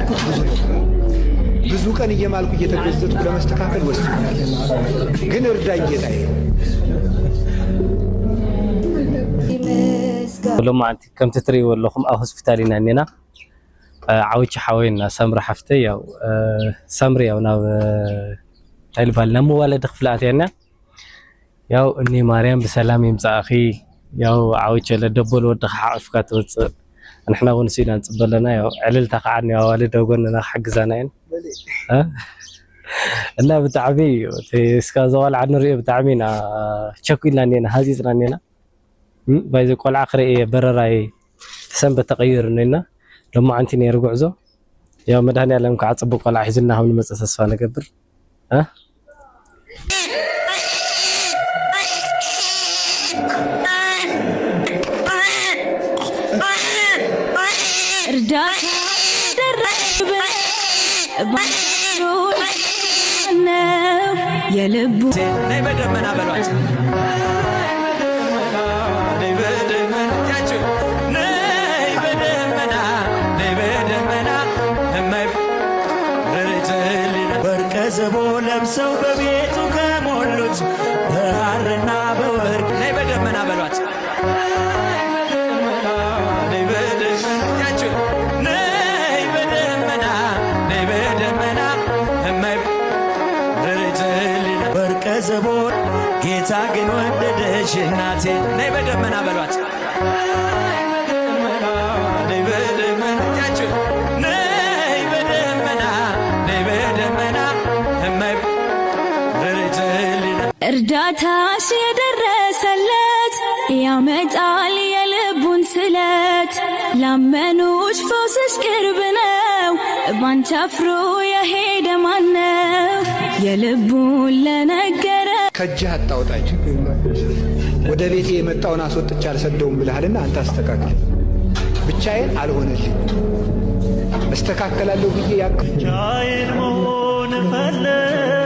ያቀድኩት ብዙ ነው። ብዙ ቀን እየማልኩ እየተገዘትኩ ለመስተካከል ወስኛለሁ። ግን እርዳኝ ጌታዬ። ሎማዓንቲ ከምቲ ትሪእዎ ኣለኹም ኣብ ሆስፒታል ኢና እኒና። ዓውቺ ሓወይና ሳምሪ ሓፍተይ፣ ያው ሳምሪ ያው ናብ እንታይ ልበሃል ናብ መዋለዲ ክፍሊ ኣትያ እኒኣ። ያው እኒ ማርያም ብሰላም ይምፃእኺ። ያው ዓውቸ ለደበል ወድኻ ሓቂፍካ ትወፅእ፣ ንሕና እውን እሱ ኢና ንፅበ ኣለና። ያው ዕልልታ ከዓ እኒዋ፣ ኣዋልድ ኣብ ጎንና ክሕግዛና እየን እና ብጣዕሚ እዩ እቲ እስካ ዘቆልዓ ንሪኦ ብጣዕሚ ኢና ቸኩልና እኒና፣ ሃፂፅና እኒና። ባይዘ ቆልዓ ክርኢ በረራይ ተሰንበት ተቐይሩ እኒና። ሎማዓንቲ ነይሩ ጉዕዞ። ያው መድሃኒኣለም ከዓ ፅቡቅ ቆልዓ ሒዙልና ከም ንመፅእ ተስፋ ንገብር። እርዳታ ነው የልቡ ነይ በደመና በሏት። ነይ በደመና፣ ነይ በደመና፣ ነይ በደመና። ወርቀ ዘቦ ለብሰው በቤቱ ከሞሉት በሐርና በወርቅ ነይ በደመና በሏት። ነይ በደመና፣ ነይ በደመና፣ ነይ በደመና። ወርቀ ዘቦ ጌታ ግን ወደደሽ እናቴ። ነይ በደመና በሏት። ነይ በደመና፣ ነይ በደመና፣ ነይ በደመና። እርዳታሽ የደረሰለት ያመጣል የልቡን ስለት። ላመኑሽ ፈውስሽ ቅርብ ነው። ባንቺ አፍሮ የሄደ ማነው? የልቡን ለነገረ ከእጅህ አታውጣኝ። ወደ ቤቴ የመጣውን አስወጥቼ አልሰደውም ብለሃልና አንተ አስተካክል። ብቻዬን አልሆነልኝ። እስተካከላለሁ ብዬ ያቅ ብቻዬን መሆን ፈለግ